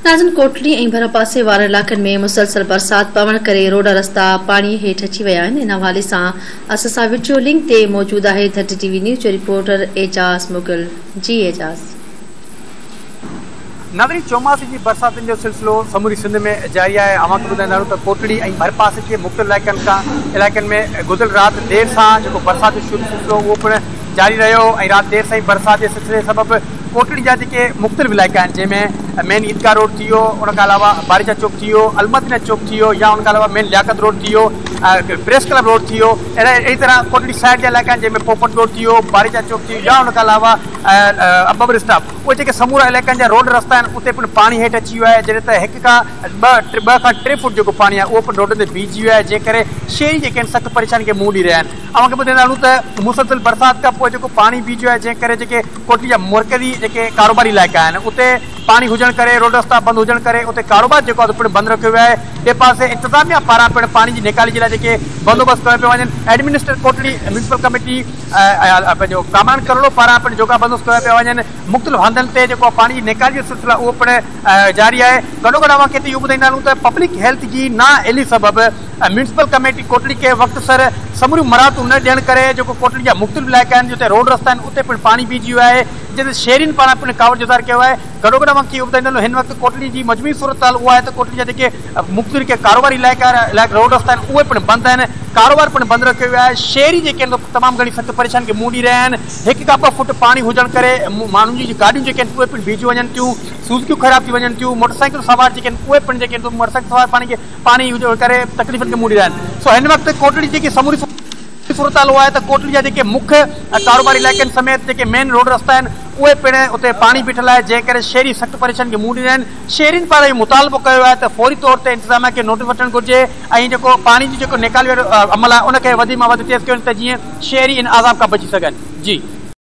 ناظرين ڪوٽڙي ۽ ڀرپاسي وارن علائقن ۾ مسلسل برسات پوڻ ڪري روڊ رستا پاڻي هيٺ اچي ويا آهن. ان حوالي سان اسان سان وڊيو لنڪ تي موجود آهي ڌرتي ٽي وي نيوز جو رپورٽر اعجاز مغل. جي اعجاز. ناظرين چوماسي جي برساتن جو سلسلو سموري سنڌ ۾ جاري آهي. اوهان کي ٻڌائيندا هلون ته ڪوٽڙي ۽ ڀرپاسي جي مختلف علائقن کان علائقن ۾ گذريل رات دير سان جيڪو برسات جو شروع سلسلو اهو پڻ جاري رهيو ۽ رات دير سان ئي برسات جي سلسلي سبب ڪوٽڙي جا جيڪي مختلف علائقا آهن جنهن ۾ مين عيدگاهه روڊ ٿي ويو ان کان علاوه باريچا چوڪ ٿي ويو المدينه چوڪ ٿي ويو يا ان کان علاوه مين لياقت روڊ ٿي ويو پريس ڪلب روڊ ٿي ويو اهڙا اهڙي طرح ڪوٽڙي سائيڊ جا علائقا آهن جنهن ۾ پوپٽ روڊ ٿي ويو باريچا چوڪ ٿي ويو يا ان کان علاوه اببر اسٽاپ اهي جيڪي سمورا علائقن جا روڊ رستا آهن اتي پڻ پاڻي هيٺ اچي ويو آهي جڏهن ته هڪ کان ٻه ٻه کان ٽي فوٽ جيڪو پاڻي آهي اهو پڻ روڊن تي بيهجي ويو آهي جنهن ڪري شهري جيڪي آهن سخت پريشاني کي منهن ڏئي رهيا آهن. اوهان کي ٻڌائيندا هلون ته مسلسل برسات کان پوء جيڪو پاڻي بيهجي ويو آهي جنهن ڪري جيڪي ڪوٽڙي جا مرڪزي جيڪي ڪاروباري علائقا آهن اتي پاڻي هجڻ ڪري روڊ رستا بند هجڻ ڪري اتي ڪاروبار جيڪو آهي سو پڻ بند رکيو ويو آهي ٻئي پاسي انتظاميا پاران پڻ پاڻي جي نيڪالي جي لاء جيڪي بندوبست ڪيا پيا وڃن ايڊمنسٽريٽر ڪوٽڙي ميونسپل ڪميٽي پنهنجو ڪامران ڪلهوڙو پاران پڻ جوڳا بندوبست ڪيا پيا وڃن مختلف هنڌن تي جيڪو پاڻي جي نيڪالي جو سلسلو اهو پڻ جاري آهي گڏوگڏ اوهان کي هتي اهو ٻڌائيندا هلون ته پبلڪ هيلٿ جي نااهلي سبب ميونسپل ڪميٽي ڪوٽڙي کي وقت سر سموريون مراعتون نه ڏيڻ ڪري جيڪو ڪوٽڙي جا مختلف علائقا آهن جتي روڊ رستا آهن اتي پڻ پاڻي بيهجي ويو آهي جنهن تي شهرين پاران پڻ ڪاوڙ جو اظهار ڪيو آهي گڏوگڏ اوهان کي اهو ٻڌائيندا هلون هن وقت ڪوٽڙي جي مجموعي صورتحال اها آهي ته ڪوٽڙي جا جيڪي مختلف جيڪي ڪاروباري علائقا علائقا روڊ رستا آهن اهي پڻ بند آهن ڪاروبار پڻ بند رکيو ويو آهي شهري جيڪي آهن تمام گهڻي سخت پريشاني کي منهن ڏئي رهيا آهن هڪ کان ٻه فوٽ پاڻي هجڻ ڪري ماڻهن جون گاڏيون جيڪي آهن اهي پڻ بيهجي وڃن ٿيون سوزڪيون خراب ٿي وڃن ٿيون موٽر سائيڪل سوار جيڪي آهن اهي پڻ جيڪي آهن موٽر سائيڪل سوار پاڻي کي پاڻي هجڻ ڪري تڪليفن کي منهن ڏئي رهيا آهن سو هن وقت ڪوٽڙي جي جيڪي سموري صورتحال اها آهي ته ڪوٽڙي جا جيڪي مک ڪاروباري علائقن سميت جيڪي مين روڊ رستا آهن اهي پڻ اتي پاڻي بيٺل آهي جنهن ڪري شهري سخت پريشاني کي منهن ڏئي رهيا آهن شهرين پاران اهو مطالبو ڪيو آهي ته فوري طور تي انتظاميا کي نوٽيس وٺڻ گهرجي ۽ جيڪو پاڻي جي جيڪو نيڪالي وارو عمل آهي ان کي وڌ مان وڌ تيز ڪيو وڃي ته جيئن شهري ان عذاب کان بچي سگهن جي.